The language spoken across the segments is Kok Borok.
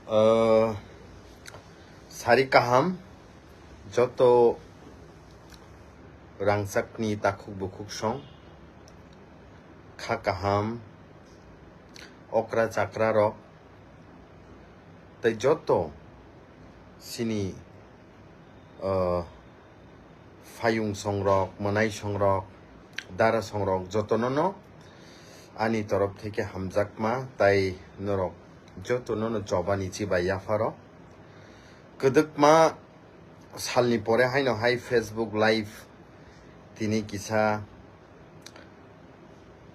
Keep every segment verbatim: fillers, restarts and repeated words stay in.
Uh, sari kaham joto rangchakni takhuk bukhuk song, kha kaham okra chakra rok tei joto sini uh, phayung songrok, mwnai songrok, dara songrok jotono no ani torop theke hamjakma tai norok jotono no chobani chibai yapharo. Kwdwkma salni pore haino hai Facebook live tini kisa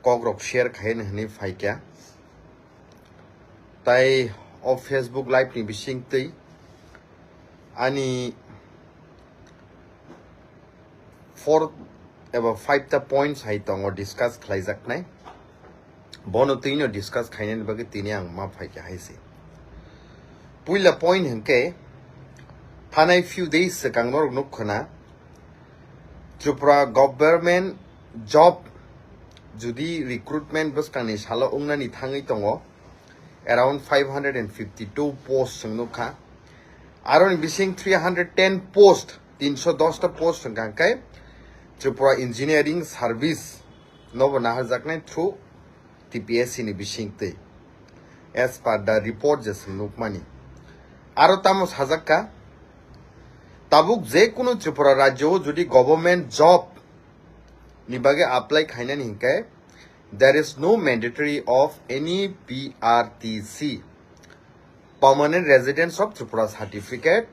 kokrok share khai hwnwi phaikha. Tai o Facebook live ni bisingtwi ani four eba five ta points hai tongo discuss khlaijaknai. Bono twino discuss khainani bagwi tini ang ma phaikha hai se. Puila point hwnkhe, thanai few days swkang norok nuk khna Tripura government job judi recruitment bwskangni salo wngnani thangwi tongo, around five hundred and fifty two post chwng nukha. Aroni bising three hundred ten post, tinsho dos ta post hwnkha khe Tripura Engineering Service nobo naharjaknai through T P S C ni bisingtwi, as per the report je chwng nukmani. Aro tamo sajakka, tabuk je kunu Tripura rajyo o judi government job ni bagwi apply khainani hinkhe, there is no mandatory of any P R T C, Permanent Residence of Tripura Certificate,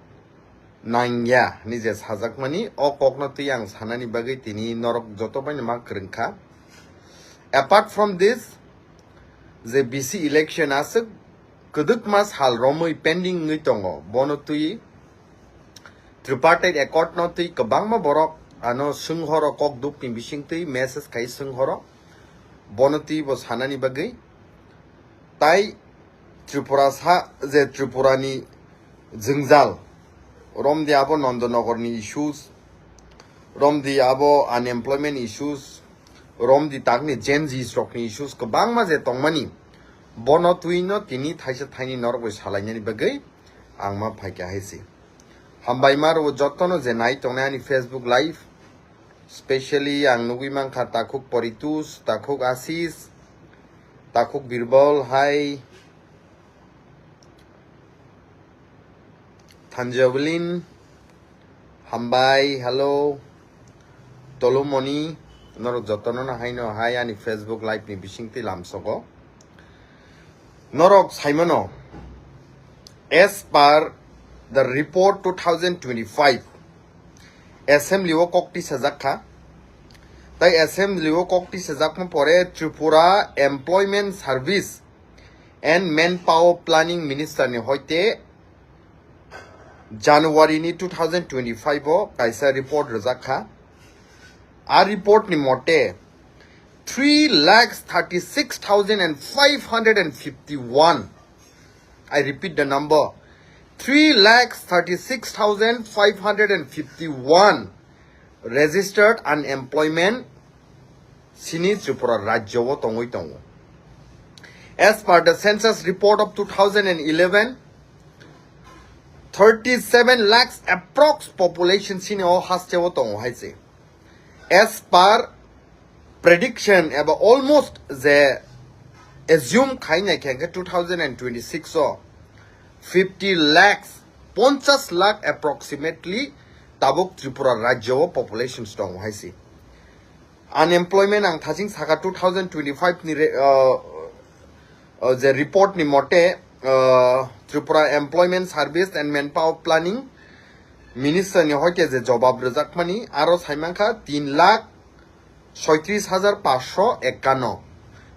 nangya hwnwi je sajakmani, o kokno twi ang sanani bagwi tini norok joto baino ma kwrwngkha. Apart from this, je B C election aswk kwdwkma sal romwi pending wngwi tongo, bono twi Tripartite Accord no twi kwbangma borok ano swnghoro kok dukni bisingtwi message khai swnghoro, bono twi bo sanani bagwi. Tai Tripura sa je Tripura ni jwngjal, romdi abo Nandanagar ni issues, romdi abo unemployment issues, romdi takni Gen Z rokni issues kwbangma je tongmani, bono twino tini thaisa thaini norok bai salainani bagwi ang ma phaikha hai se. Hambai ma rw jotono je nai tongnai ani Facebook live, specially ang nugwi mankha takhuk Poritus, takhuk Asis, takhuk Birbal hai, Thanjawlin, hambai, hello, Tolumoni, norok jotono no haino hai ani Facebook live ni bisingtwi lamsogo. Norok saimano, as per the report two thousand twenty-five, assembly o kok tisajak kha. Tai assembly o kok tisajakma pore Tripura Employment Service and Manpower Planning Minister ni hoite January ni two thousand twenty-five o kaisa report rwjak kha. A report ni mote three lakh thirty-six thousand and five hundred and fifty-one, I repeat the number, three lakh thirty-six thousand five hundred and fifty-one registered unemployment sini Tripura rajyo o tongwi tongo. As per the census report of two thousand and eleven, thirty-seven lakhs approx population sini o haste o tongo hai se. As per prediction eba almost je assume khainai khe two thousand and twenty-six o fifty lakhs, ponchas lakh approximately tabuk Tripura rajyo o populations tongo hai se. Unemployment ang thaching saka two thousand twenty-five ni re-, uh, uh, je report ni mote, uh, Tripura Employment Service and Manpower Planning Minister ni hoite je jobab rwjakmani aro saimankha tin lakh soitris hajar pansho ekkanno,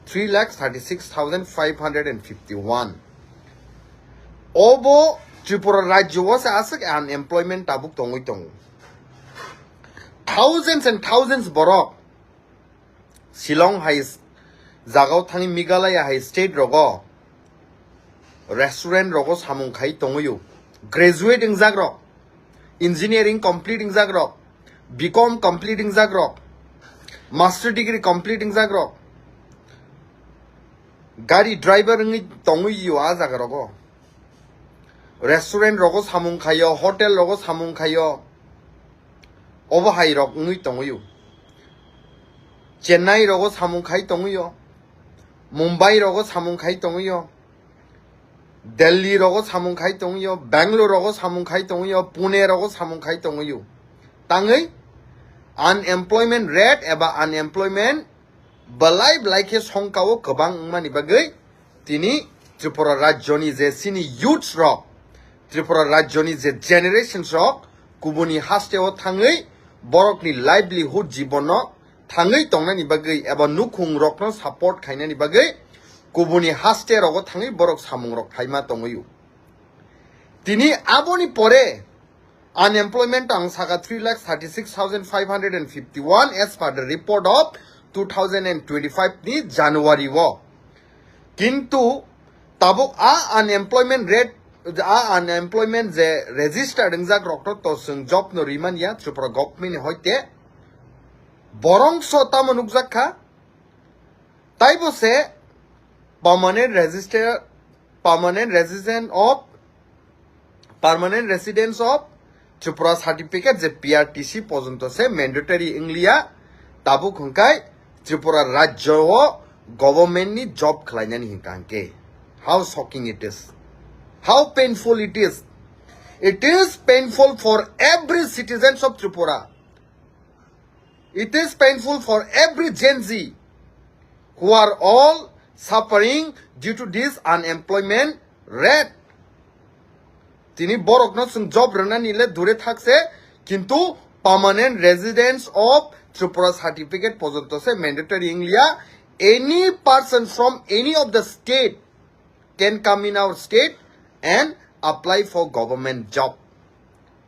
three lakh thirty-six thousand five hundred and fifty-one. Obo Tripura rajyo o se aswk unemployment tabuk tongwi tongo. Thousands and thousands borok Shillong hai s-, jagao thani Meghalaya hai state rogo restaurant rogo samung khai tongwi o. Graduate wngjak rok, engineering complete wngjak rok, B com complete wngjak rok, master degree complete wngjak rok, gari driver wngwi tongwi o a jaga rogo. restaurant rogo samung khaio, hotel rogo samung khaio, obo hai rok wngwi tongwio. Chennai rogo samung khai tongwio, Mumbai rogo samung khai tongwio, Delhi rogo samung khai tongwio, Bangalore rogo samung khai tongwio, Pune rogo samung khai tongwio. Tangwi unemployment rate eba unemployment belai belai khe songkao kwbang wngmani bagwi tini Tripura rajyoni je chini youths rok, Tripura rajyoni je generations rok kubuni hasteo thangwi borokni livelihood, jibono thangwi tongnani bagwi eba nukhung rokno support khainani bagwi kubuni haste rogo thangwi borok samung rok khaima tongwio. Tini aboni pore unemployment ang saka three lakh thirty six thousand five hundred and fifty one as per the report of two thousand and twenty five ni January o. Kintu tabuk a unemployment rate, a unemployment je registered wngjak rokno to chwng job no rimanya Tripura government ni hoite borongso tamo nukjak kha. Taibo se permanent register, permanent resident of, permanent residence of Tripura certificate je P R T C pojonto se mandatory wngliya, tabuk hwnkhe Tripura rajyo o government ni job khlainani hwnkha hwnkhe. How shocking it is. How painful it is. It is painful for every citizens of Tripura. It is painful for every Gen Z who are all suffering due to this unemployment rate. Tini borokno chwng job rwnani le dure thakse, kintu permanent residence of Tripura certificate pojonto se mandatory wngliya. Any person from any of the state can come in our state and apply for government job.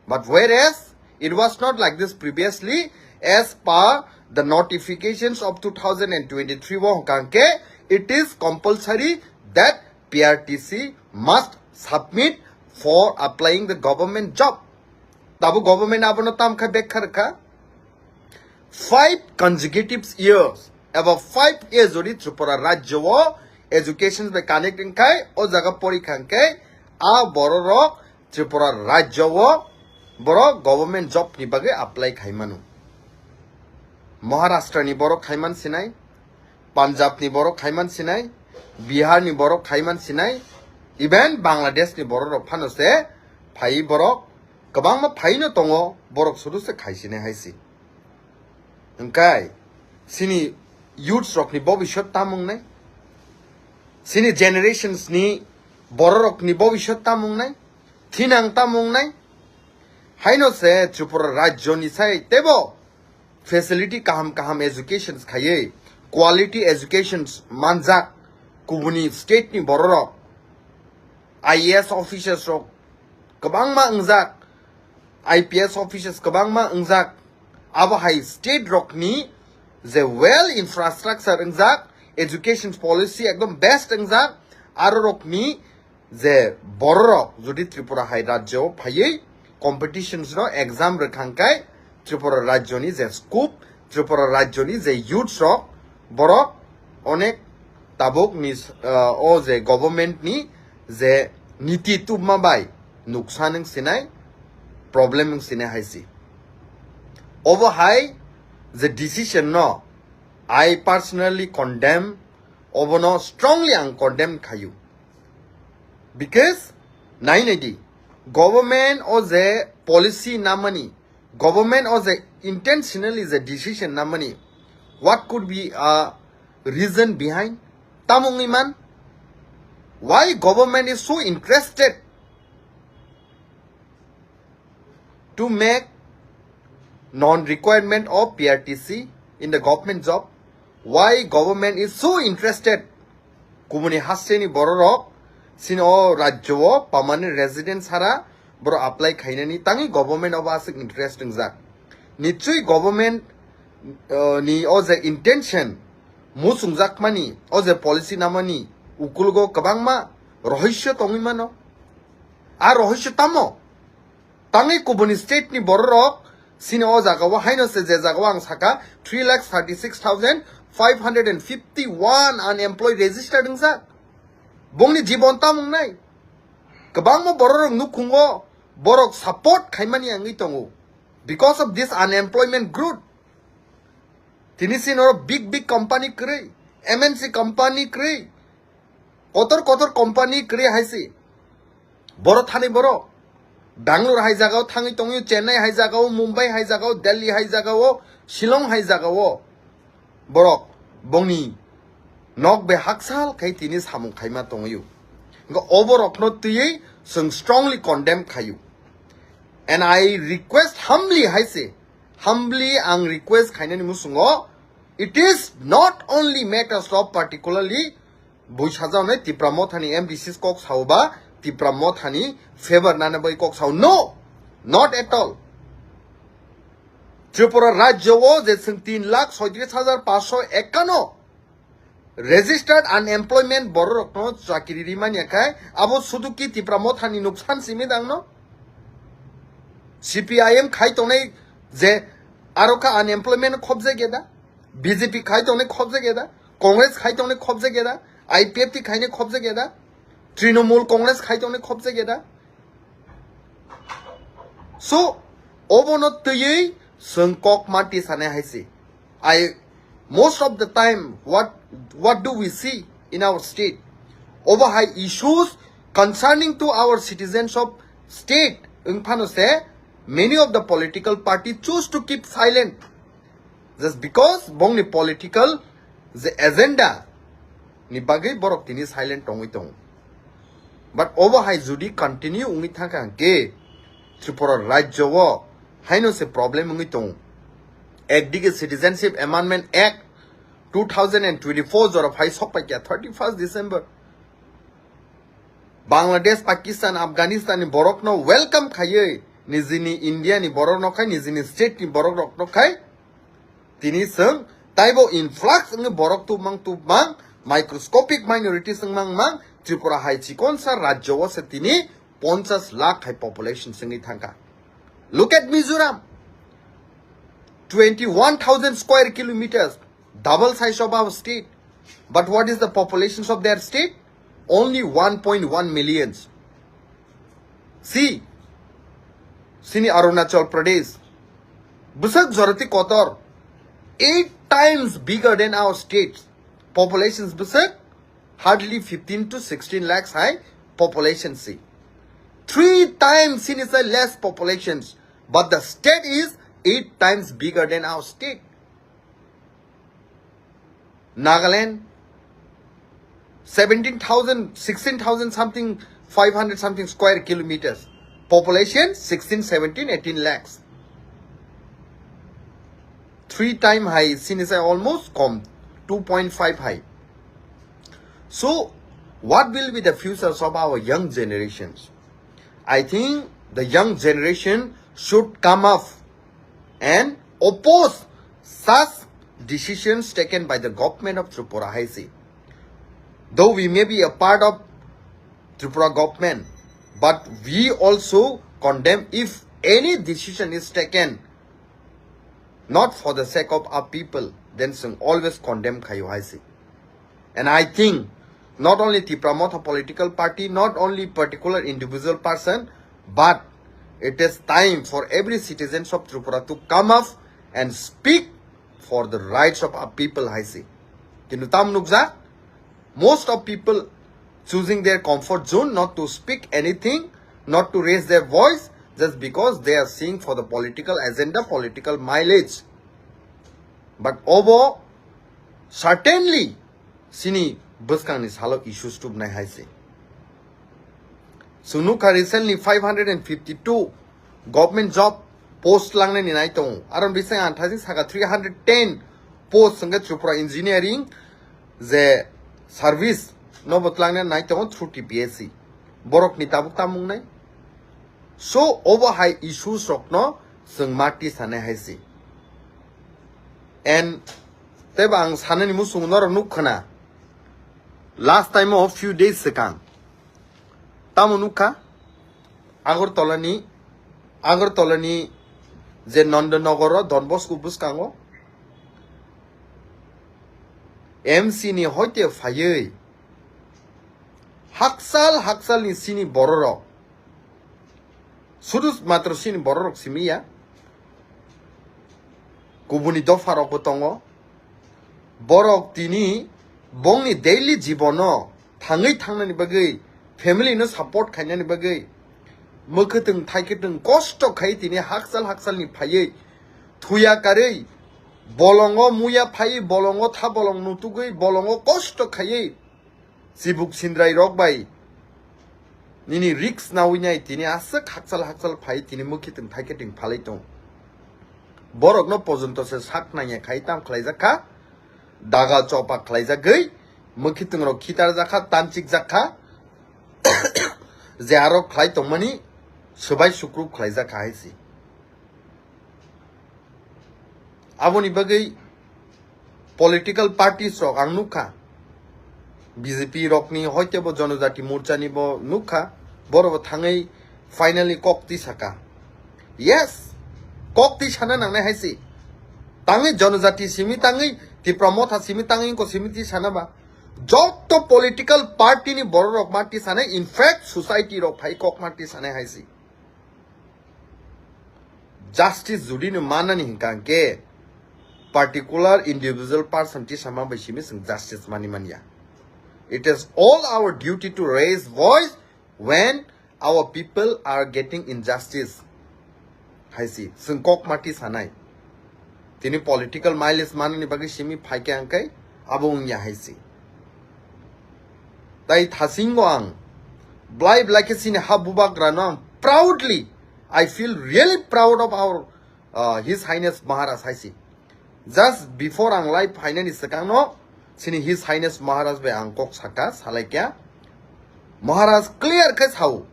But whereas it was not like this previously, as per the notifications of two thousand and twenty-three wo hwnkha hwnkhe, it is compulsory that P R T C must submit for applying the government job. Tabuk government abono tamkha bekha rwkha. Five consecutive years, eba five years jodi Tripura rajyo o education bai connect wngkhai, o jaga porikha hwnkhe a bororok Tripura rajyo o borok government job ni bagwi apply khaimano. Maharashtra ni borok khaiman sinai, Punjab ni borok khaiman sinai, Bihar ni borok khaiman sinai, even Bangladesh ni borok rok phano se phai borok kwbangma phaino tongo, borok sudu se khaisinai haisi. Hwnkhe chini youths rokni bobiswt tamung nai, chini generations ni bororokni bobiswt tamung nai, thinang tamung nai. Haino se Tripura rajyoni sai teibo facility kaham kaham educations khaiwi, quality educations manjak kubuni state ni bororok, I A S officers rok kwbangma wngjak, I P S officers kwbangma wngjak, abo hai state rokni je well infrastructure wngjak, education policy ekdom best wngjak, aro rokni je bororok jodi Tripura hai rajyo phaiwi competitions no exam rwkhangkhai, Tripura rajyoni je scope, Tripura rajyoni je youths rok, borok onek tabuk ni, ah, o je government ni je niti tubma bai nuksa nwng sinai, problem nwng sinai hai si. Obo hai je decision no I personally condemn, obono strongly ang condemn khayu. Because nai nai di, government o je policy namani, government o je intentionally je decision namani, what could be a reason behind? Tamung iman, why government is so interested to make non-requirement of P R T C in the government job? Why government is so interested? Kubuni hasteni bororok sini o rajyo o permanent residence hara borok apply khainani tangwi government obo aswk interest wngjak. Nichoi government, uh, ni o je intention muchungjakmani, o je policy namani ukulgo kwbangma rohosyo tongwi mano. A rohosyo tamo? Tangwi kubuni state ni bororok sini o jaga o haino se je jaga o ang saka three lakh thirty six thousand five hundred and fifty one unemployed registered wngjak. Bongni jibon tamung nai. Kwbangma bororok nukhungo borok support khaimani wngwi tongo because of this unemployment growth. Tini si norok big big company kwrwi, M N C company kwrwi, kotor kotor company kwrwi hai si. Boro thani boro Bangalore hai jagao thangwi tongwi, Chennai hai jagao, Mumbai hai jagao, Delhi hai jagao, Shillong hai jagao borok bongni nok bai haksal khai tini samung khaima tongwi. Hwnkhe oborokno twiwi chwng strongly condemn khayu. And I request humbly hai se, humbly ang request khainani musungo, it is not only matters of particularly buisajak hwnwi Tipra Mothani M D Cs kok sao ba Tipra Mothani favor nana bai kok sao. No, not at all. Tripura rajyo o je chwng tin lakh soitris hajar paanch sho ekkano registered unemployment bororokno chakiri rimani khe abo sudu ki Tipra Mothani nuksan simi dangno? C P I M khai tongnai je aro kha unemployment khobjak ya da? B J P khai tongnai khobjak ya da? Congress khai tongnai khobjak ya da? I P F T khainai khobjak ya da? Trinamool Congress khai tongnai khobjak ya da? So, obono twiwi chwng kok ma tisanai hai se. I, most of the time, what, what do we see in our state? Obo hai issues concerning to our citizens of state wng phano se many of the political party choose to keep silent. Just because bongni political je agenda ni bagwi borok tini silent tongwi tongo. But obo hai jodi continue wngwi thangkha hwnkhe Tripura rajyo o haino se problem wngwi tongo. Ekdige Citizenship Amendment Act two thousand and twenty-four jora phai sok paikha thirty-first December. Bangladesh, Pakistan, Afghanistan ni borok no welcome khaiwi nijini India ni borok no khai, nijini state ni borok rok no khai, tini chwng taibo influx wngwi borok tubmang tubmang, microscopic minorities wngmang mang, Tripura hai chikonsa rajyo o se tini ponchas lakh hai population sengwi thangkha. Look at Mizoram, twenty-one thousand square kilometers, double size of our state. But what is the population of their state? Only one point one millions. See, sini Arunachal Pradesh, bwswk jorati kotor, eight times bigger than our state. Populations bwswk hardly fifteen to sixteen lakhs hai population si. Three times sini sai less populations, but the state is eight times bigger than our state. Nagaland, seventeen thousand, sixteen thousand something, five hundred something square kilometers. Population sixteen, seventeen, eighteen lakhs. Three time hai, sini sai almost kom, two point five hai. So, what will be the futures of our young generations? I think the young generation should come up and oppose such decisions taken by the government of Tripura hai si. Though we may be a part of Tripura government, but we also condemn if any decision is taken not for the sake of our people, then chwng always condemn khaio hai si. And I think not only Tipra Motha political party, not only particular individual person, but it is time for every citizens of Tripura to come up and speak for the rights of our people hai si. Kintu tam nukjak, most of people choosing their comfort zone, not to speak anything, not to raise their voice, just because they are seeing for the political agenda, political mileage. But obo certainly sini bwskangni salo issues tubnai hai se. Chwng nukha recently five hundred and fifty-two government job post langnani nai tongo. Aro bising ang thajin saka three hundred ten post hwnkhe Tripura engineering je service nobo tlangnani nai tongo through T P S C. Borokni tabuk tamung nai. So obo hai issues rokno chwng mati sanai hai se. And teibo ang sanani muchungo norok nuk khna. Last time o few days swkang. Tamo nukha Agartala ni, Agartala ni je Nandanagar o Don Bosco bwskango M C ni hoite phaiwi Hakchal hakchalni chini bororok, sudu matro chini bororok simi ya, kubuni dopharokbo tongo. Borok tini bongni daily jibono thangwi thangnani bagwi, family no support khainani bagwi, mwkhwtwng thaikhetwng kosto khai tini hakchal hakchalni phaiwi thuya karwi, bolongo muya phaiwi, bolongo tha bolong nutugwi, bolongo kosto khaiwi, chibuk sindrai rok bai nini risk nawi nai tini aswk hakchal hakchal phai tini mwkhwtwng thaikhetwng phalai tong. Borokno pojonto se sak nangya khai tam khlaijak kha, daga chopa khlaijagwi mwkhwtwng rok khitar jakha, tanchik jakha, je aro khlai tongmani swbai sukrup khlaijak kha hai si. Aboni bagwi political parties rok ang nukha, B J P rokni hoitebo Jonojati Morcha ni bo nukha, borok bo thangwi finally kok twi saka. Yes, kok twi sana nangnai hai si. Tangwi Jonojati simi tangwi, Tipra Motha simi tangwi, ko simi twi sana ba. Jotto political party ni borok rok ma twi sanai, in fact society rok phai kok ma twi sanai hai si. Justice judi no manani hinkha hingke particular individual person tisama bai simi chwng justice mani manya. It is all our duty to raise voice when our people are getting injustice. Hai si, chwng kok ma tisanai. Tini political mileage manani bagwi simi phaikhe ang kai, abo wngya hai si. Tai thasingo ang blai blai khe chini ha bubagrano ang proudly, I feel really proud of our, uh, His Highness Maharaj hai si. Just before ang live phainani swkangno chini His Highness Maharaj bai ang kok saka, salaikya. Maharaj clear khe sao,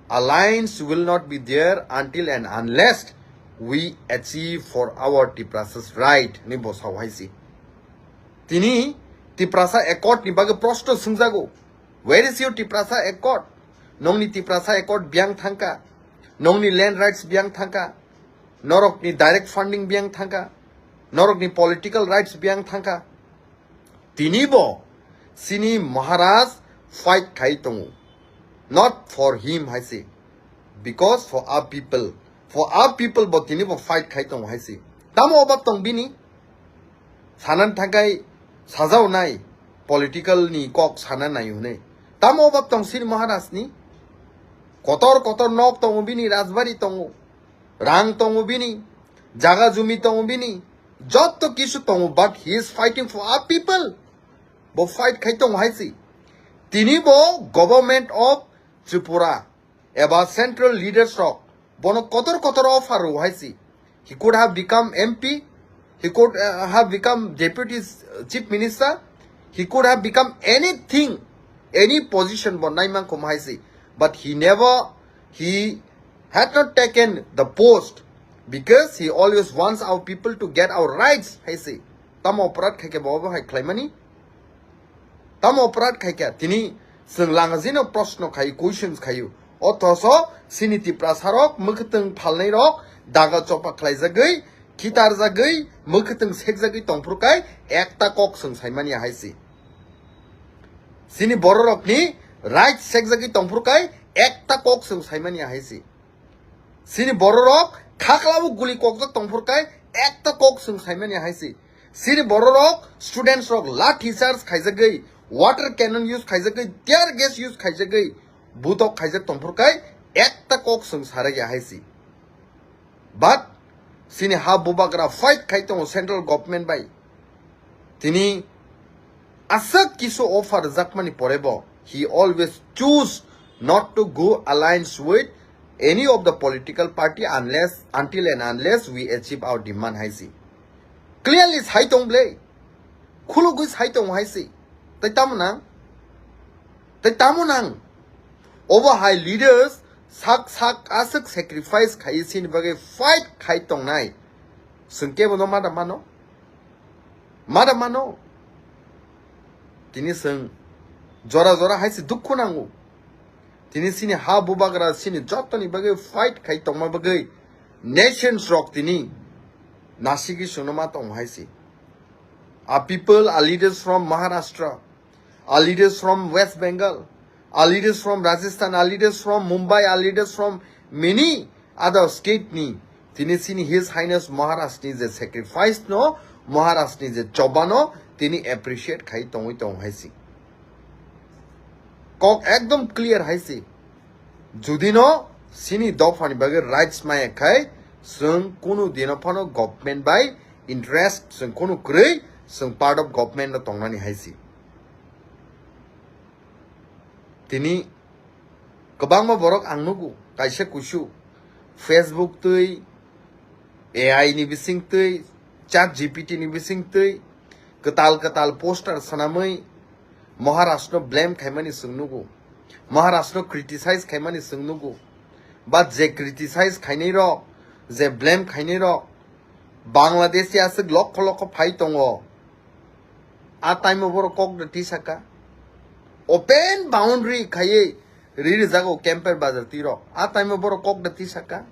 "Alliance will not be there until and unless we achieve for our Tiprasas right," ni bo sao hai si. Tini Tiprasa Accord ni bagwi proshno swngjago, "Where is your Tiprasa Accord?" Nongni Tiprasa Accord biyang thangka, nongni land rights biyang thangka, norokni direct funding biyang thangka, norokni political rights biyang thangka. Tini bo chini Maharaj fight khai tongo. Not for him hai si. Because for our people. For our people bo tini bo fight khai tongo hai si. Tamo obab tong bini? Sanan thangkai sajao nai political ni kok sana nai hwnwi. Tamo obab tong chini Maharaj ni? Kotor kotor nok tongo bini, rajbari tongo. Rang tongo bini, jaga jumi tongo bini, jotto kisu tongo, but he is fighting for our people. Bo fight khai tongo hai si. Tini bo Government of Tripura eba central leaders rok bono kotor kotor offer rw hai si. He could have become M P, he could, uh, have become Deputy Chief Minister, he could have become anything, any position bo naimang khom hai si. But he never, he had not taken the post because he always wants our people to get our rights, hai si. Tamo oporad khaikhe bo obo hai khlaimani? Tamo oporad khaikha? Tini chwng langajino proshno khayu, questions khayu. Othoso chini Tiprasarok, mwkhwtwng phalnairok, daga chopa khlaijagwi, khitarjagwi, mwkhwtwng sekjagwi tongphuru kai ekta kok chwng saimani hai si. Chini bororokni right sekjagwi tongphuru kai ekta kok chwng saimani hai si. Chini bororok khaklabo guli kokjak tongphuru kai ekta kok chwng saimani hai si. Chini bororok students rok lathi charge khaijagwi, water cannon use khaijagwi, tear gas use khaijagwi, butok khaijak tongphuru kai ekta kok chwng saraya hai si. But chini ha bubagra fight khai tongo central government bai. Tini aswk kisu offer rwjakmani porebo, he always choose not to go alliance with any of the political party unless, until and unless we achieve our demand hai si. Clearly sai tong ble. Khulugwi sai tong hai si. Tai tamo nang? Tai tamo nang? Obo hai leaders sak sak aswk sacrifice khai sini bagwi fight khai tongnai. Chwng kebo no mada mano? Mada mano? Tini chwng jora jora hai se dukhu nango. Tini chini ha bubagra chini jottoni bagwi fight khai tongma bagwi nations rok tini nasigwi chwngno ma tong hai se. A people, a leaders from Maharashtra, a leaders from West Bengal, Are leaders from Rajasthan, are leaders from Mumbai, are leaders from many other state ni. Tini sini His Highness Maharaj ni je sacrifice no, Maharaj ni je choba no, tini appreciate khai tongwi tong hai si. Kok ekdom clear hai si. Judi no sini dopha ni bagwi rights maya khai, chwng kunu dino phano government bai interest chwng kunu kwrwi, chwng part of government no tongnani hai si. Tini kwbangma borok ang nugo, kaisa kuisu Facebook twi, A I ni bising twi, Chat G P T ni bising twi, kwtal kwtal poster swnamwi Maharaj no blame khaimani chwng nugo, Maharaj no criticize khaimani chwng nugo, ba je criticize khainai rok, je blame khainai rok, Bangladeshi aswk lokho lokho phai tongo. A time o borok kok da tisaka. Open boundary khaiwi riri jago camper bazar tiro. A time o borok kok da tisaka.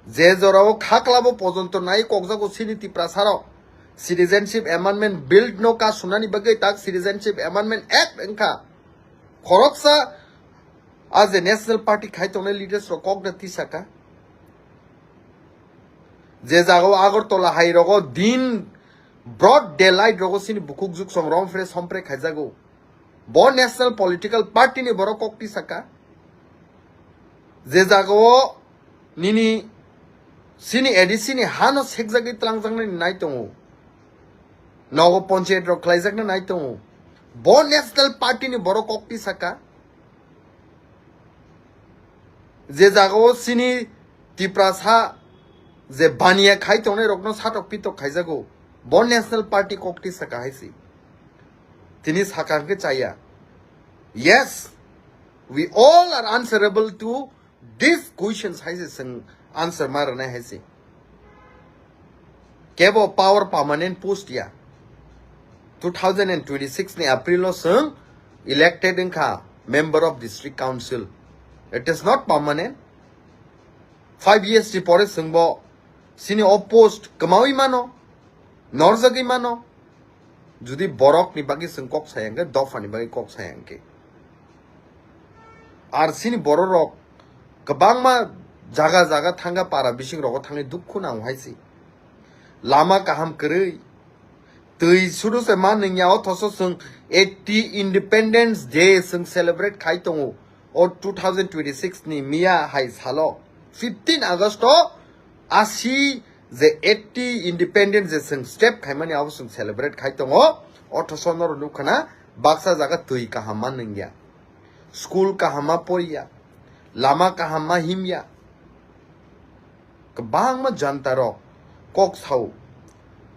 Je jorao khaklabo pojonto nai kokjago sini Tiprasa rok. Citizenship Amendment Bill no ka sunani bagwi tak Citizenship Amendment Act wngkha. Khoroksa a je National Party khai tongnai leaders rok kok da tisaka. Je jagao Agartala hai rogo din broad daylight rogo sini bukhuk juksong rom fre sompre khaijago. Bo national political party ni borok kok tisaka. Je jagao nini sini A D C ni hano sekjagwi tlangjaknani nai tongo. Nogo ponchayat rok khlaijakna nai tongo. Bo national party ni borok kok tisaka. Je jagao sini Tiprasa je baniya khai tongnai rokno satok pitok khaijago. Bo national party kok tisaka hai si. Tini saka hwnkhe chaya. Yes, we all are answerable to these questions hai se chwng answer ma rwnai hai se. Kebo power permanent post ya. Two thousand and twenty-six ni April o chwng elected wngkha member of district council. It is not permanent. Five years ni pore chwngbo sini o post kwmawi mano, norjagwi mano. Judi borok ni bagwi chwng kok saya hwnkhe, dopha ni bagwi kok saya hwnkhe. Ar sini borok rok kwbangma jaga jaga thangkha, para bising rogo thangwi dukhu nango hai se. Lama kaham kwrwi, twi sudu se ma nungya, othoso chwng eighty Independence Day chwng celebrate khai tongo. O two thousand twenty-six ni miya hai salo, fifteen August o asi je eighty independence je chwng step khaimani abo chwng celebrate khai tongo. Othoso norok nukha na baksa jaga twi kaham ma nungya, school kaham ma poriya, lama kaham ma himya. Kwbangma janta rok kok sao.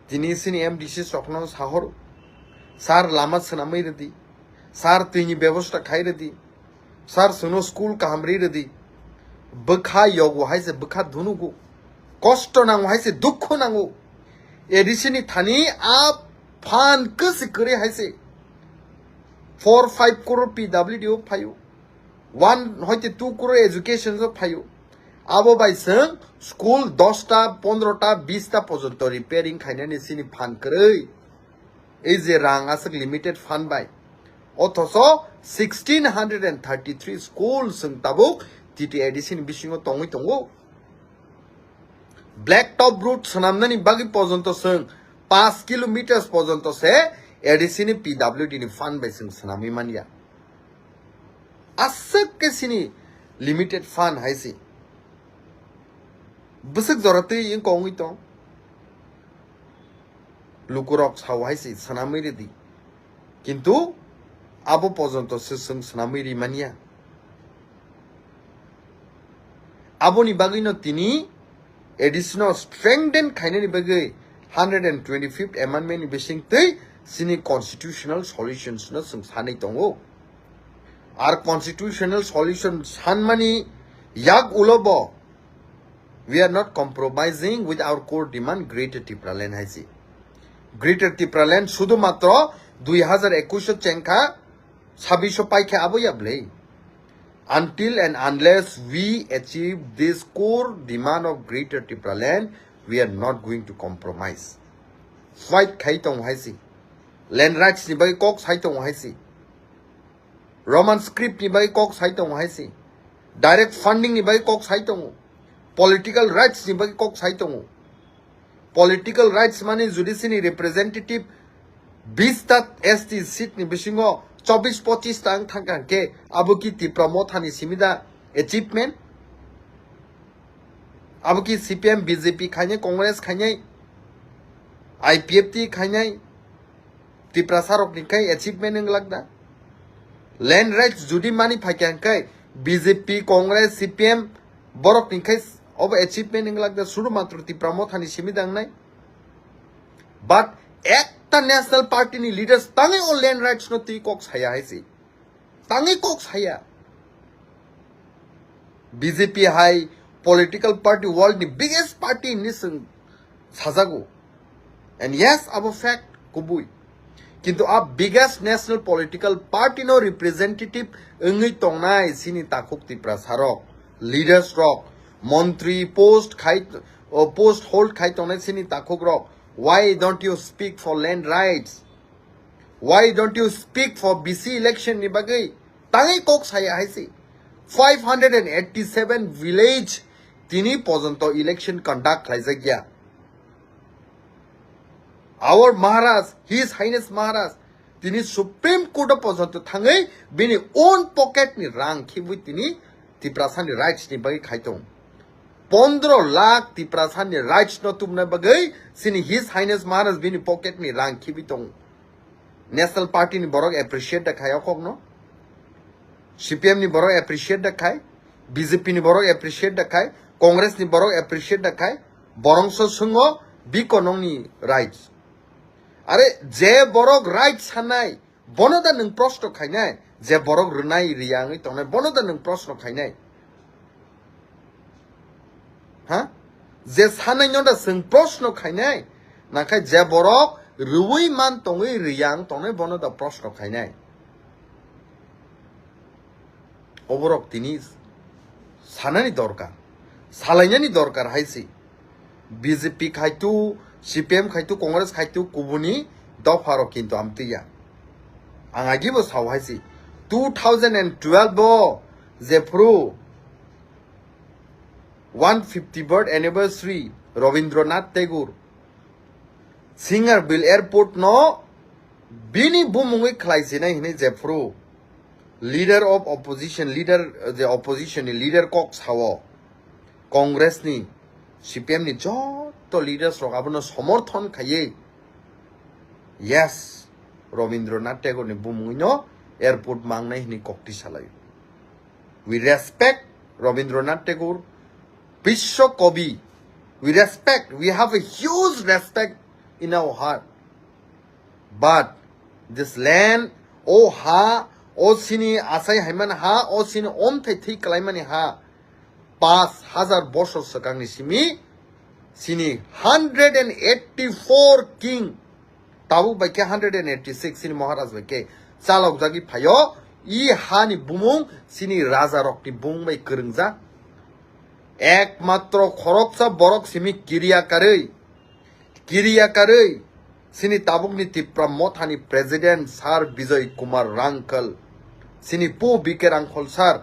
Tini sini M D C rokno sahoro, sir lama swnamwi rwdi, sir twini bebosta khai rwdi, sir chwngno school kaham ri rwdi. Bwkha yogo hai se bwkha dhunugo, kosto nango hai se dukhu nango. A D C ni thani a phan kwsi kwrwi hai se four five crore P W D o phaio, one hoite two crore education o phaio. Abo bai chwng school dosta, pondrota, bista pojonto repairing khainani sini phan kwrwi. Ei je rang aswk limited fund bai. Othoso sixteen hundred and thirty-three school chwng tabuk T T A D C ni bisingo tongwi tongo. Black top road swnamnani bagwi pojonto chwng paanch kilometers pojonto se A D C ni P W D ni fund bai chwng swnamwi manya. Aswk khe sini limited fund hai se. Bwswk jora twi wng kongwi tong. Lukurok sao hai se swnamwi rwdi. Kintu abo pojonto se chwng swnamwi ri manya. Aboni bagwino tini A D C no strengthen khainani bagwi hundred and twenty-fifth amendment ni bising twi sini constitutional solutions no chwng sanwi tongo. Ar constitutional solution sanmani yak ulo bo, we are not compromising with our core demand, Greater Tipraland hai se. Greater Tipraland sudu matro dui hazar ekush o chengkha, sabbish o paikha abo ya bwlwi. Until and unless we achieve this core demand of Greater Tipraland, we are not going to compromise. Fight khai tong hai se. Land rights ni bai kok sai tong hai se. Roman script ni bagwi kok sai tongo hai se. Direct funding ni bagwi kok sai tongo. Political rights ni bagwi kok sai tongo. Political rights mani judiciary ni representative bis ta S T seat ni bisingo chobbish pochish ta wng thangkha hwnkhe abo ki Tipra Motha ni simi da achievement? Abo ki C P M, B J P khainai, Congress khainai, I P F T khainai, Tiprasa rok ni khai achievement wng lak da? Land rights judi mani phaikha hwnkhe B J P, Congress, C P M borok ni khai obo achievement wng lak da? Sudu matro Tipra Motha ni simi da wngnai? But ekta national party ni leaders tangwi o land rights no twi kok saya hai se. Tangwi kok saya. B J P hai political party world ni biggest party hinwi chwng sajago. And yes, abo fact kubui. Kintu a biggest national political party no representative wngwi tongnai chini takhuk Tiprasa rok, leaders rok, montri post khai, o post hold khai tongnai chini takhuk rok. Why don't you speak for land rights? Why don't you speak for B C election ni bagwi? Tangwi kok saya hai se. Five hundred and eighty-seven village tini pojonto election conduct khlaijak ya. Our Maharaj, His Highness Maharaj, tini Supreme Court o pojonto thangwi bini own pocket ni rang khibwi tini Tiprasa ni rights ni bagwi khai tong. Pondro lakh Tiprasa ni rights no tubna bagwi chini His Highness Maharaj bini pocket ni rang khibi tong. National Party ni borok appreciate da khai o kok no. C P M ni borok appreciate da khai. B J P ni borok appreciate da khai. Congress ni borok appreciate da khai. Borong so swngo biko nongni rights. Are je borok rights sanai, bono da nwng proshno khainai, je borok rwnai riya wngwi tongnai, bono da nwng proshno khainai? Ha? Je sanai no da chwng proshno khainai, nakhai je borok rwui man tongwi riya wng tongnai, bono da proshno khainai? Oborok tini sanani dorkar, salainani dorkar hai se. B J P khaitu, C P M khaitu, Congress khaitu, kubuni dopharok kintu amtwi ya. Ang agibo sao hai se. Two thousand and twelve o jephru one fifty birth anniversary Rabindranath Tagore Singarbil Airport no bini bumungwi khlai sinai hinwi jephru leader of opposition, leader, je opposition ni leader kok sao, Congress ni, C P M ni joto leaders rok abono somorthon khaiwi, yes, Rabindranath Tagore ni bumungwi no airport mangnai hinwi kok twi salai. We respect Rabindranath Tagore, Biswa Kabi. We respect, we have a huge respect in our heart. But this land, o ha, o sini asai haiman ha, o sini omthai thwi kalaimani ha, pash hajar bosor swkangni simi, sini hundred and eighty-four king, tabuk bai khe hundred and eighty-six sini Maharaj bai khe chalokjagwi phaio, i hani bumung sini rajarokni bumung bai kwrwngjak. Ekmatro khoroksa borok simi kiriya karwi, kiriya karwi, sini tabukni Tipra Mothani President Sir Bijoy Kumar Rangkhal, sini pu B K Rangkhal sir,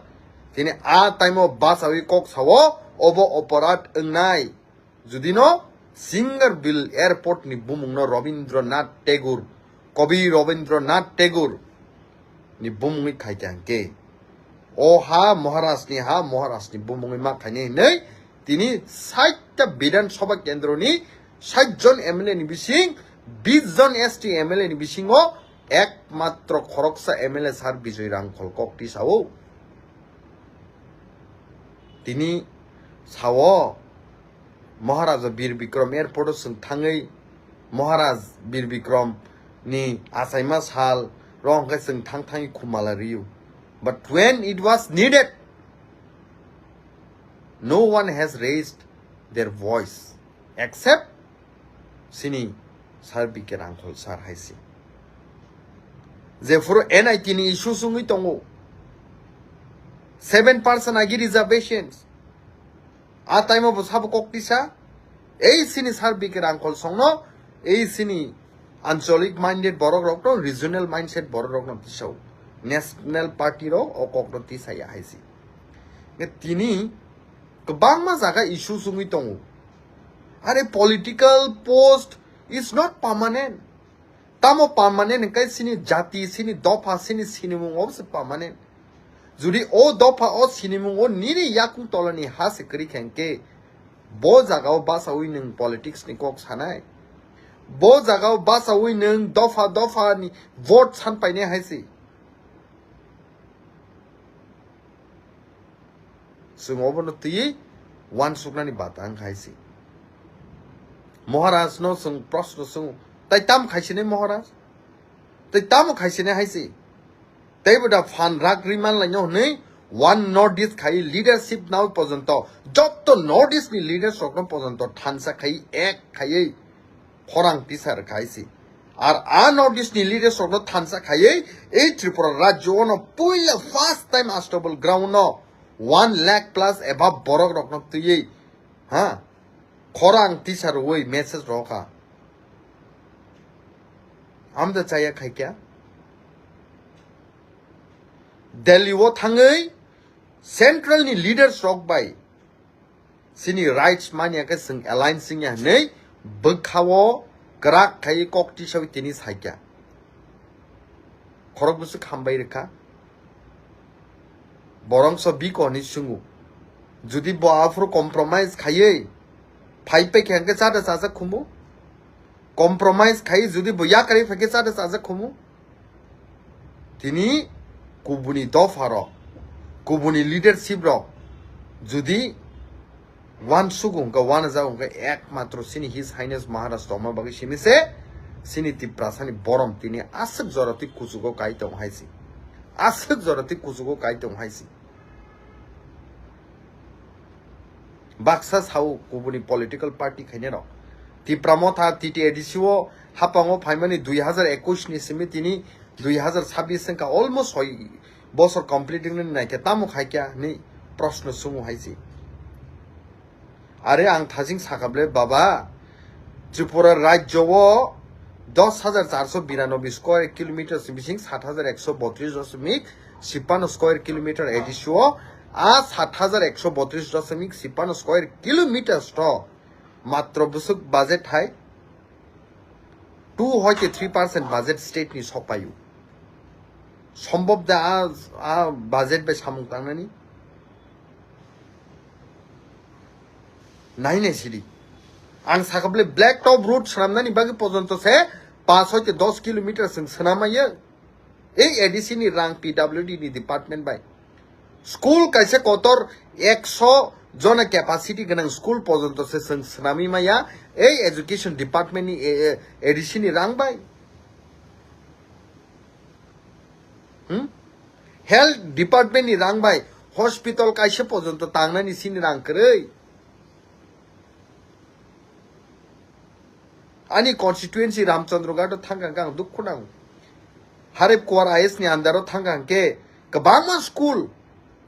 tini a time o bachawi kok sao, obo oporad wngnai. Judino Singarbil Airport ni bumungno Rabindranath Tagore, Kabi Rabindranath Tagore ni bumungwi khai khe hwnkhe, o ha Maharaj ni ha, Maharaj ni bumungwi ma khainai hinwi tini sait ta Bidhan Sabha kendro ni sait jon M L A ni bising bis jon S T M L A ni bisingo ekmatro khoroksa M L A Sir Bijoy Rangkhal kok twi sao. Tini sao, Maharaja Bir Bikram Airport o chwng thangwi, Maharaj Bir Bikram ni achaima sal rok hwnkhe chwng thang thangwi khumala rw-o. But when it was needed, no one has raised their voice except sini Sir B K Rangkhal sir hai se. Jephuru N I T ni issue wngwi tongo, seven percent agi reservations. A time o bo sabo kok tisa, ei sini Sir B K Rangkhal songno, ei sini ancholic minded borok rokno, regional mindset borok rokno tisao. National Party rok o kokno tisaya hai se. Tini kwbangma jaga issue wngwi tongo. Are political post is not permanent. Tamo permanent hwnkhe chini jati, chini dopha, chini sinimung obo se permanent. Jodi o dopha o sinimung o nini yakung tolani ha se kwrwi kha hwnkhe, bo jaga o bachaui nwng politics ni kok sanai. Bo jaga o bachaui nwng dopha dopha ni vote san painai hai se. Chwng obono twiwi uansuknani bata wngkha hai se. Maharaj no chwng proshno chwngo, tai tamo khaisinai Maharaj? Tai tamo khaisinai hai se? Teibo da phan rak ri manlaino hwnwi one North East khai leadership nao pojonto, jotto North East ni leaders rokno pojonto thansa khai ek khaiwi khorang tisar khai se. Ar a North East ni leaders rokno thansa khaiwi ei Tripura rajyo ono puila first time Astabal ground no one lakh plus above borok rokno twiwi, ha, khorang tisar rwui message rokha. Amda chaya khaikya. Delhi o thangwi central ni leaders rok bai chini rights manya khe chwng alliance wngya hwnwi bwkhao kwrak khai kok tisawi tini saikya. Khorok bwswk hambai rwkha. Borongso biko hinwi swngo. Jodi bo aphuru compromise khaiwi phai paikha hwnkhe chada chajak khumu. Compromise khai jodi bo yakarwi phaikhe chada chajak khumu. Tini kubuni dopha rok, kubuni leadership rok jodi uansuk wngkha, uanajak wngkha, ekmatro chini His Highness Maharaj tongma bagwi simi se chini Tiprasani borom tini aswk jora twi kuchugo kai tong hai se. Aswk jora twi kuchugo kai tong hai se. Baksa sao kubuni political party khainai rok. Tipra Motha T T A D C o hapango phaimani dui hazar ekush ni simi tini dui hazar chabbish wngkha, almost soi bosor complete wngwi naikhe tamo khaikya hinwi proshno chwngo hai se. Are ang thajing sakha ble baba, Tripura rajyo o dos hajar charso biranoboi square kilometers ni bising sat hajar ekso botris dosmik chipano square kilometer A D C o, a sat hajar ekso botris dosmik chipano square kilometers to matro bwswk budget hai two hoite three percent budget state ni sokpaio. Sombhob da a, a budget bai samung tangnani? Nai nai sidi. Ang sakha bole black top road swnamnani bagwi pojonto se paanch hoite dos kilometer chwng swnamaiyo. Ei A D C ni rang P W D ni department bai. School kaisa kotor ekso jona capacity gwnang school pojonto se chwng swnamwi maya. Ei education department ni, eh, eh, A D C ni rang bai. Hmm? Health department ni rang bai hospital kaisa pojonto tangnani sini rang kwrwi. Ani constituency Ramchandra Ghat o thangkha hwnkhe ang dukhu nango. Harep Kuar I S ni under o thangkha hwnkhe kwbangma school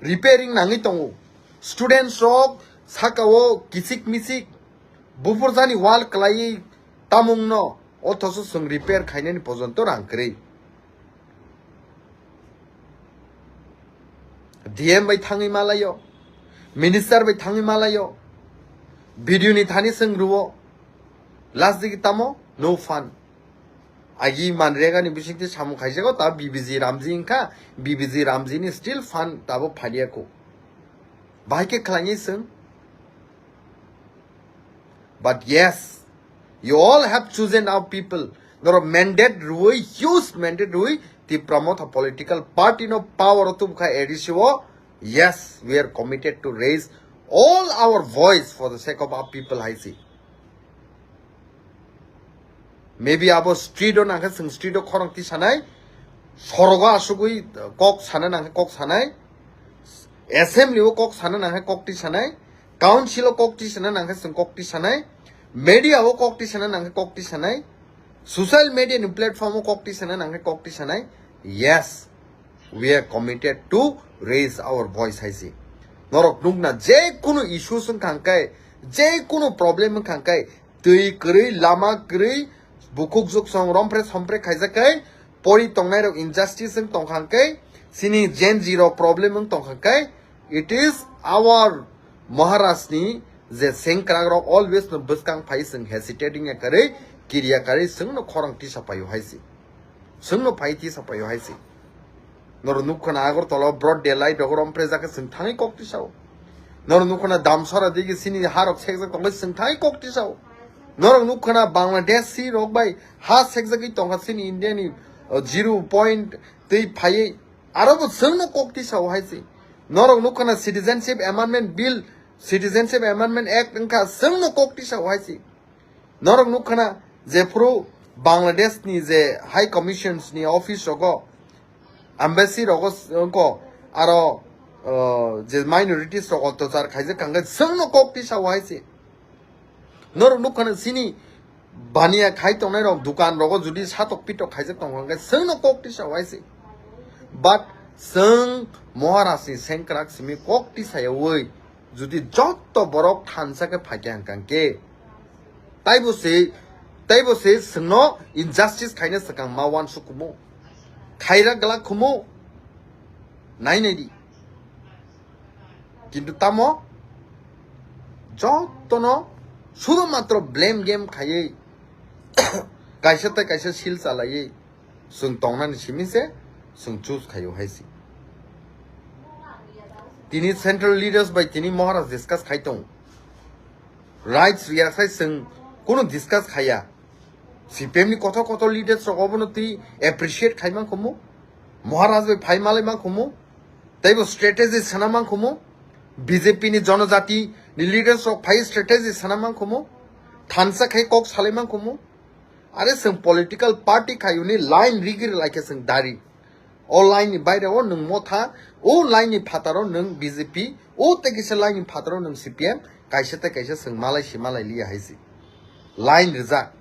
repairing nangwi tongo. Students rok saka o kichik michik bupurjani wall kwlaiwi tamungno, othocho chwng repair khainani pojonto rang kwrwi. D M bai thangwi malaio, minister bai thangwi malaio, B D O ni thani chwng rwo, last digi tamo no fund. Agi manrega ni bisingtwi samung khaijago, ta B B G Ramji wngkha, B B G Ramji ni still fund tabo phaliya kho. Bahai khe khlaiwi chwng. But yes, you all have chosen our people. Norok mandate rwi, huge mandate rwi, Tipra Motha political party no power o tubukha A D C o. Yes, we are committed to raise all our voice for the sake of our people, hai se. Maybe abo street o nangkhe chwng street o khorang tisanai, sorogo asugwi kok sana nangkhe kok sanai, assembly o kok sana nangkhe kok tisanai, council o kok tisana nangkhe chwng kok tisanai, media o kok tisana nangkhe kok tisanai, social media ni platform o kok tisana nangkhe kok tisanai. Yes, we are committed to raise our voice, hai se. Norok nukna je kunu issues wngkha hwnkhe, je kunu problem wngkha hwnkhe, twi kwrwi, lama kwrwi, bukhuk juksong rompre sompre khaijak khe, pori tongnai rok injustice wng tongkha khe, chini Gen Z rok problem wng tongkha khe, it is our Maharaj ni je sengkrak rok always no bwskang phai, chwng hesitating ya karwi, kiriya karwi, chwng no khorang tisa paio hai si. Chwng no phai tisa paio hai si. Norok nukha na Agartala o broad daylight rok rom prejak khe chwng thangwi kok tisao. Norok nukha na Damsara digi chini ha rok sekjak tongkhe chwng thangwi kok tisao. Norok nukha na Bangladeshi rok bai ha sekjagwi tongkha chini India ni, uh, zero point twi phaiwi aro bo chwng no kok tisao hai si. Norok nukha na Citizenship Amendment Bill, Citizenship Amendment Act wngkha chwng no kok tisao hai si. Norok nukha na jephuru Bangladesh ni je High Commissions ni office rogo, embassy rogo s-, wngkha aro, uh, je minorities rok ottachar khaijak kangkhe chwng no kok tisao hai si. Norok nukha na chini baniya khai tongnai rok dukan rogo judi satok pitok khaijak tongkha khe chwng no kok tisao hai si. But chwng Maharaj ni sengkrak simi kok tisayawi judi jotto borok thansa khe phaikha hwnkha khe, taibo se, taibo se chwngno injustice khaina swkang ma uansuk kumu, khaira glak kumu, nai nai di. Kintu tamo jottono sudhumatro blame game khaiwi kaisa tei kaisa sil chalaiwi chwng tongnani simi se chwng choose khaio hai si. Tini central leaders bai tini Maharaj discuss khai tong. Rights riyaksai chwng kunu discuss khaiya. C P M ni kotor kotor leaders rok obono twi appreciate khai man khumu. Maharaj bai phai malai man khumu. Teibo strategy sana man khumu. B J P ni jonojati ni leaders rok phai strategy sana man khumu. Thansa khai kok salai man khumu. Are chwng political party khayuni line rigir laikhe chwng dari. O line ni baire o nwng Motha, o line ni phataro nwng B J P, o tei kisa line ni phataro nwng C P M, kaisa tei kaisa chwng malai si malai liya hai si. Line rijak.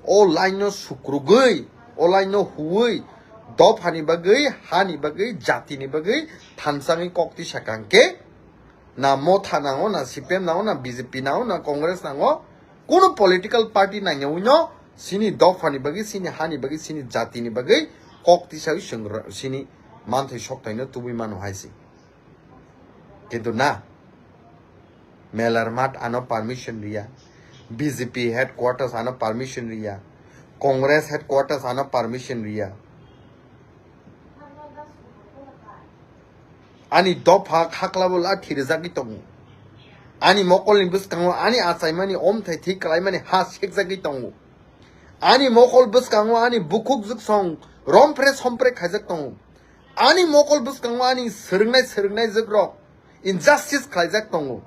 O line no sukrugwi, o line no huwi, dophani bagwi, hani bagwi, jatini bagwi, thansangwi kok tisa kangkhe, na Motha nango, na C P M nango, na B J P nango, na Congress nango, kuno political party nangyawi no, sini dophani bagwi, sini hani bagwi, sini jatini bagwi, kok tisawi chwng ro-, sini manthai sokthai no tubui mano hai si. Kintu na, Melar Math ano permission riya, B J P headquarters ano permission riya, Congress headquarters ano permission riya. Ani dopha khaklabo lathi rijagwi tongo. Ani mokolni bwskango ani achaimani omthai thwi kwlaimani ha sekjagwi tongo. Ani mokol bwskango ani bukhuk jwksong rompre sompre khaijak tongo. Ani mokol bwskango ani swrwngnai swrwngnai jwkrok injustice khlaijak tongo.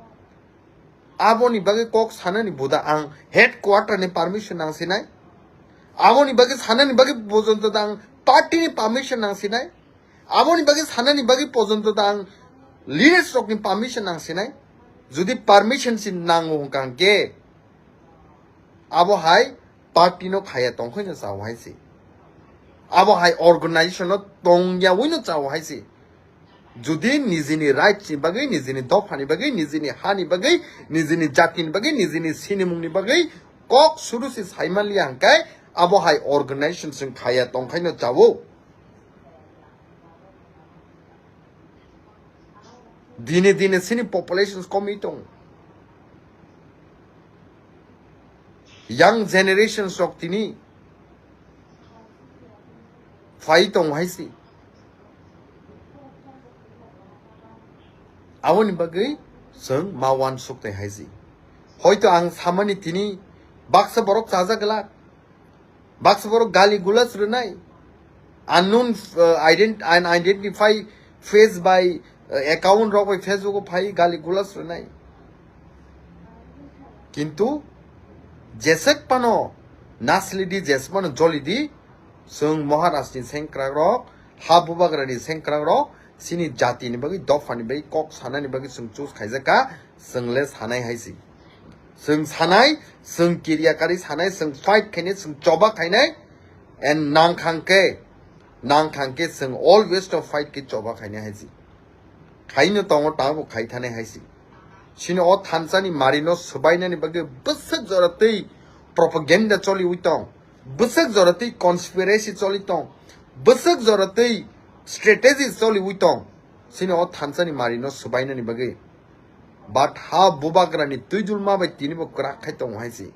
Aboni bagwi kok sanani buda ang headquarter ni permission nangsinai. Aboni bagwi sanani bagwi pojonto da ang party ni permission nangsinai. Aboni bagwi sanani bagwi pojonto da ang leaders rokni permission nangsinai. Jodi permission si nango hwnkha hwnkhe, abo hai party no khaya tongkhaino chao hai se. Abo hai organization no tongyawi no chao hai se. Jodi nijini rights ni bagwi, nijini dopha ni bagwi, nijini ha ni bagwi, nijini jati ni bagwi, nijini sinimung ni bagwi kok suru se saimaliya hwnkhe, abo hai organization chwng khaya tongkhaino chao. Dine dine sini populations komi tong. Young generations rok tini phai tong hai si. Aboni bagwi chwng ma uansuk tai hai si. Hoito ang samani tini baksa borok chajak glak. Baksa borok gali gulas rwnai. Unknown, uh, ident-, unidentified face by, uh, account rok bai Facebook o phai gali gulas rwnai. Kintu jesek pano naslidi, jesek pano jolidi, chwng Maharaj ni sengkrak rok, ha bubagra ni sengkrak rok, sini jati ni bagwi, dopha ni bagwi, kok sanani bagwi chwng choose khaijak kha, chwng le sanai hai si. Chwng sanai, chwng kiriya kari sanai, chwng fight khainai, chwng choba khainai, and nang khang khe, nang khang khe chwng always to fight khe choba khainai hai si. Khaino tongo, tabo khai thanai hai si. Sini o thansa ni mari no swbainani bagwi bwswk jora twi propaganda choliwi tong. Bwswk jora twi conspiracy choli tong, bwswk jora twi strategy choliwi tong, chini o thansa ni mari no swbainani bagwi. But ha bubagra ni twi dulma bai tini bo kwrak khai tongo hai se.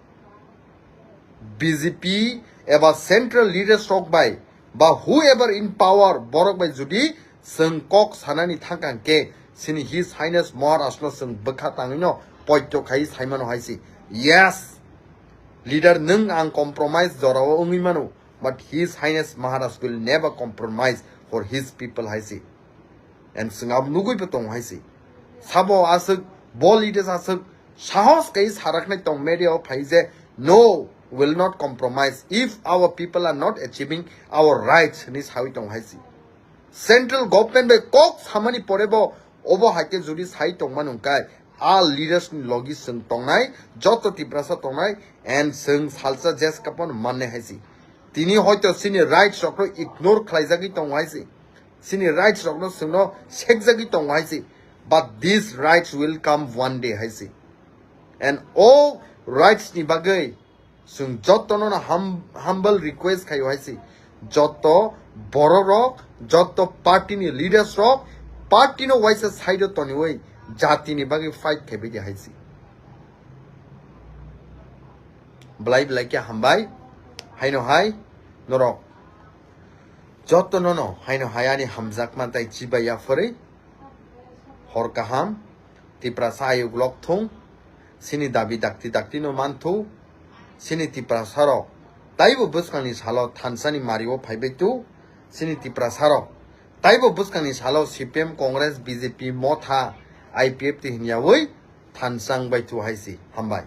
B J P eba central leaders rok bai ba whoever in power borok bai jodi chwng kok sanani thangkang khe chini His Highness Maharaj no chwng bwkha tangwi no poito khai saimano hai se. Yes, leader nwng ang compromise jorao wngwi mano, but His Highness Maharaj will never compromise for his people hai se. And chwng abo nugwi bo tongo hai se. Sabo aswk, bo leaders aswk sahos kai saraknai tong media o phai je, "No, will not compromise if our people are not achieving our rights," hinwi sawi tongo hai se. Central government bai kok samani pore bo obo hai khe jodi sai tongma nung kai, a leaders ni logi chwng tongnai, joto Tiprasa tongnai, and chwng salsa jes kapon manne hai se. Tini hoito chini rights rok no ignore khlaijagwi tongo hai se. Chini rights rok no chwng no sekjagwi tongo hai se. But these rights will come one day hai se. And all rights ni bagwi chwng joto no hum-, humble request khaio hai se. Joto borok rok, joto party ni leaders rok, party no waisa side o toniwi jati ni bagwi fight khaibai di hai se. Belai belai khe hambai. Haino hai norok joto no no haino hai ani hamjakma tai chibai ya phwrwi. Hor kaham, Tiprasa ayuk lok thung, chini dabi dakti dakti no man thu, chini Tiprasa rok taibo bwskang ni salo thansa ni mari o phaibai tu, chini Tiprasa rok taibo bwskang ni salo C P M, Congress, B J P, Motha, I P F T hinyawi thansa wngbai tu hai se. Hambai.